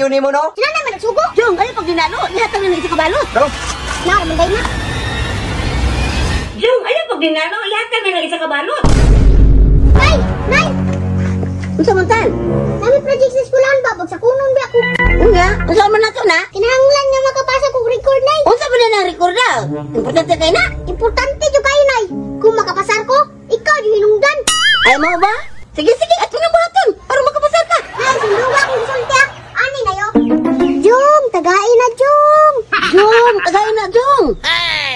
Kamaayo nimo no? Sila naman nagsugo. Jong, ayaw pag dinalo, ihatag na ng isa ka balot. Go. Na, manday na. Jong, ayaw pag dinalo, ihatag na ng isa ka balot. Nay! Nay! Unsa man tan? Nami project sa eskwelahan ba? Bagsakunon ba ako? Unya, unsa man nato na? Kinahanglan nga makapasa kog record, Nay. Unsa man na ang record na? Importante kay na. Importante jud kayo, Nay. Kung makapasar ko, ikaw yung hinungdan. Ay mo ba? Sige, sige, ato na buhaton para makapasar ka. Nay, sunduga akong gisulti ah. Ani na yo? Jong, tagain na, Jong. Jong, tagay na, Jong.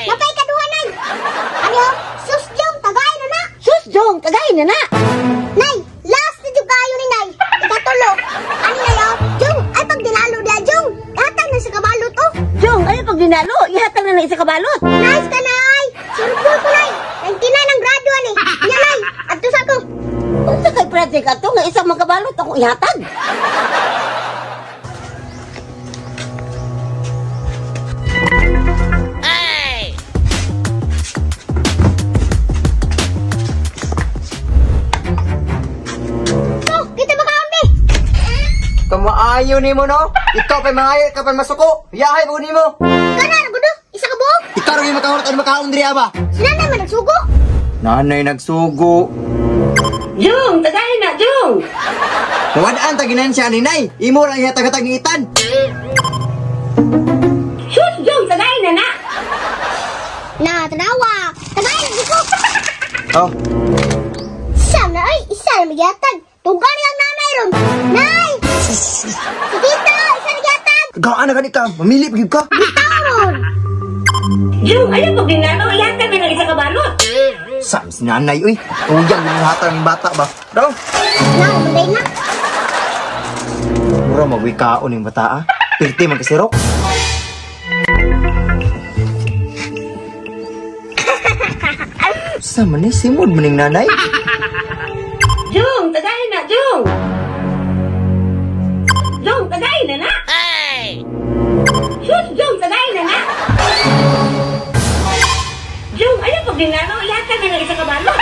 Napay kaduha, Nay. Ano? Sus, Jong, tagain na na. Sus, Jong, tagay na na. Nay, last na jud kayo ni Nay. Ikatulo. Ani na yo? Jong, ay pag dinalo dia, Jong. Ihatag na sa kabalot, oh. Jong, ayaw pag dinalo, ihatag na ng isa ka balot. Nice ka, Nay. Surpul ko, Nay. 99 ang grado, ani. Nya, Nay. Adto sa ko. Unsa kay project ato nga isa man ka balot ako ihatag? So, kita makaambi. Kamaayo nimo no? Ikaw pa mangayo, ikaw pa masuko. Yahay mo nimo. Kana, gudo. Isa ka buok. Ikaw ra gyud makahurot ani makaon diri ba? Sila naman nagsugo. Nanay nagsugo. Jong, tagay na, Jong. Mawadaan ta ginansya ni Nay. Imo ra ihatag-hatag ni itan. Sus, Jong, tagay na na. Na, tanawa. Tagay na ko. Oh, Isa na, ay, isa na magyatag. Tugan ang nanay ron. Nay! Si tita, isa na gyatag. gaan na gani ka. Mamili pa gyud ka. Bitaw ron. Jong, ayaw pag dinalo, ihatag na ng isa ka balot. Sam si nanay uy. Tuyang yung hatag ng bata ba. Daw. Na, manday na. Mura magwi kaon yung bata ah. Pirti man kasirok. Sa man ni simod maning nanay. Jong, tagay na, Jong. Jong, tagay na na. Sus, Jong, tagay na na. Jong, ayaw pag dinalo, ihatag na ng isa ka balot.